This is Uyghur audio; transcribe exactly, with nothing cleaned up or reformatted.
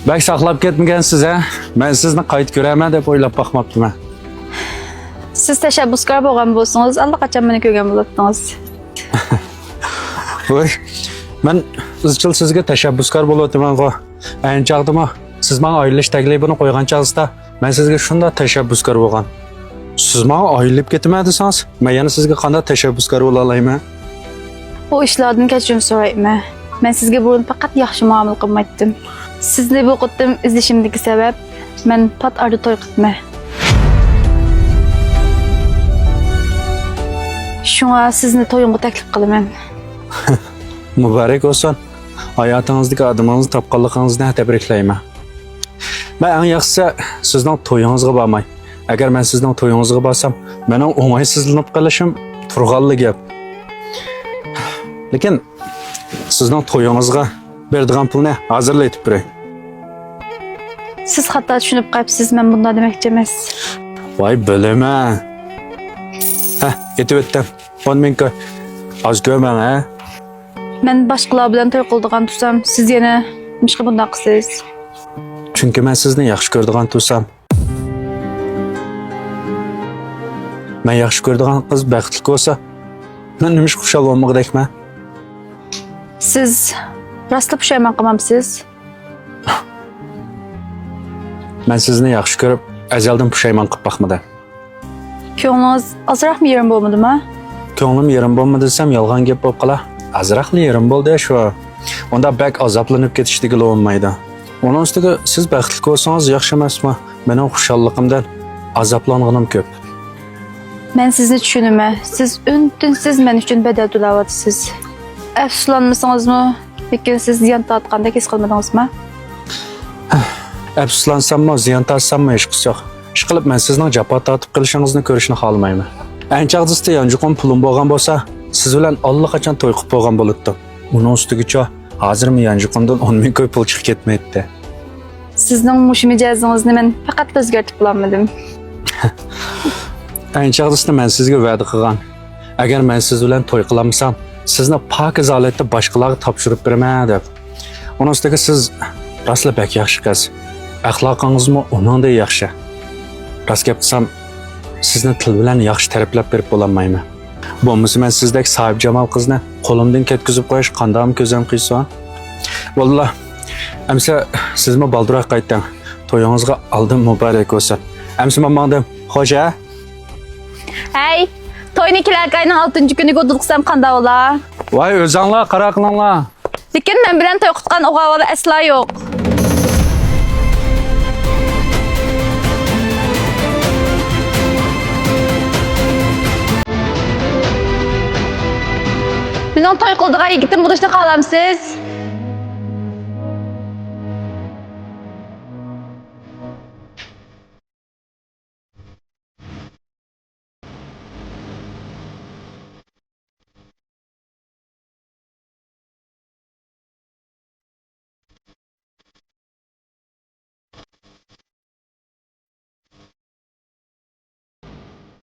بەك ساقلاپ كەتمىگەنسىز، ھە؟ مەن سىزنى قايتا كۆرەرمەن دەپ ئويلاپ باقماپتىمەن. سىز تەشەببۇسكار بولغان بولسىڭىز، ئاللىقاچان مېنى كۆرگەن بولاتتىڭىز. ۋوي، مەن ئىزچىل سىزگە تەشەببۇسكار بولۇۋاتىمەنغۇ. ئەينى چاغدىمۇ سىز ماڭا ئايرىلىش تەكلىپىنى قويغان چاغىسىدا، مەن سىزگە شۇنداق تەشەببۇسكار بولغان. سىز ماڭا ئايرىلىپ كېتىمەن دېسىڭىز، مەن يەنە سىزگە قانداق تەشەببۇسكار بولالايمەن؟ بۇ ئىشلاردىن كەچۈرۈم سورايمەن. مەن سىزگە بۇرۇن پەقەت ياخشى مۇئامىلە قىلمايتتىم. سىزنى بۇ قېتىم ئىزدىشىمدىكى سەۋەب، مەن پات ئارىدا توي قىلىمەن. شۇڭا سىزنى تويۇمغا تەكلىپ قىلىمەن. مۇبارەك بولسۇن. ھاياتىڭىزدىكى ئادىمىڭىزنى تاپقانلىقىڭىزنى تەبرىكلەيمەن. مەن ئەڭ ياخشىسى سىزنىڭ تويىڭىزغا بارماي. ئەگەر مەن سىزنىڭ تويىڭىزغا بارسام، مېنىڭ ئوڭايسىزلىنىپ قېلىشىم تۇرغانلا گەپ. لېكىن سىزنىڭ تويىڭىزغا بېرىدىغان پۇلنى ھازىرلا ئېيتىپ بېرەي. سىز خاتا چۈشىنىپ قاپسىز، مەن بۇنداق دېمەكچى ئەمەس. ۋاي، بىلىمەن. ھە، ئېيتىۋەتتىم. ئون مىڭ كوي. ئاز كۆرمەڭ، ھە؟ مەن باشقىلار بىلەن توي قىلىدىغان تۇرسام، سىز يەنە نېمىشقا بۇنداق قىلىسىز؟ چۈنكى مەن سىزنى ياخشى كۆرىدىغان تۇرسام. مەن ياخشى كۆرىدىغان قىز بەختلىك بولسا، مەن نېمىشقا خۇشال بولمىغۇدەكمەن؟ سىز راستلا پۇشايمان قىلمامسىز؟ مەن سىزنى ياخشى كۆرۈپ، ئەزەلدىن پۇشايمان قىلىپ باقمىدىم. كۆڭلىڭىز ئازراقمۇ يېرىم بولمىدىما؟ كۆڭلۈم يېرىم بولمىدى دېسەم، يالغان گەپ بولۇپ قالار. ئازراقلا يېرىم بولدى شۇ. ئۇنداق بەك ئازابلىنىپ كېتىش دېگىلى بولمايدۇ. ئۇنىڭ ئۈستىگە سىز بەختلىك بولسىڭىز ياخشى ئەمەسمۇ؟ مېنىڭ خۇشاللىقىمدىن ئازابلانغىنىم كۆپ. مەن سىزنى چۈشىنىمەن. سىز ئۈن-تىنسىز مەن ئۈچۈن بەدەل تۆلەۋاتىسىز. ئەپسۇسلانمىسىڭىزمۇ، لېكىن سىز زىيان تارتقاندەك ھېس قىلمىدىڭىزمۇ؟ ئەپسۇسلانساممۇ، زىيان تارتساممۇ ھېچقىسى يوق. ئىشقىلىپ، مەن سىزنىڭ جاپا تارتىپ قېلىشىڭىزنى كۆرۈشنى خالىمايمەن. ئەينى چاغدا سىزدە يانچۇقۇم پۇلۇم بولغان بولسا، سىز بىلەن ئاللىقاچان توي قىلىپ بولغان بولاتتىم. ئۇنىڭ ئۈستىگىچە، ھازىرمۇ يانچۇقۇمدىن ئون مىڭ كوي پۇل چىقىپ كەتمەيتتى. سىزنىڭ مۇشۇ مىجەزىڭىزنى مەن پەقەت ئۆزگەرتىپ بولالمىدىم. ئەينى چاغدا مەن سىزگە ۋەدە قىلغان، ئەگەر مەن سىز بىلەن توي قىلالمىسام، سىزنى پاكىز ھالەتتە باشقىلارغا تاپشۇرۇپ بېرىمەن دەپ. ئۇنىڭ ئۈستىگە سىز راستلا بەك ياخشى قىز. ئەخلاقىڭىزمۇ ئۇنىڭدەك ياخشى. راست گەپ قىلسام، سىزنى تىل بىلەن ياخشى تەرىپلەپ بېرىپ بولالمايمەن. بولمىسا مەن سىزدەك ساھىبجامال قىزنى قولۇمدىن كەتكۈزۈپ قويۇش قانداقمۇ كۆزۈم قىيسۇن؟ ۋاللا، ئەمسە سىزمۇ بالدۇراق قايتىڭ. تويىڭىزغا ئالدىن مۇبارەك بولسۇن. ئەمسە مەن ماڭدىم. خوش، ھە؟ ھەي، توينى كېلەركى ئاينىڭ ئالتىنچى كۈنىگە ئۇدۇل قىلسام قانداق بولا؟ ۋاي، ئۆزۈڭلار قارار قىلىڭلار. لېكىن مەن بىلەن توي قىلىدىغان ئوغۇل بالا ئەسلا يوق. مېنىڭ توي قىلىدىغان يىگىتىم بولۇشنى خالامسىز؟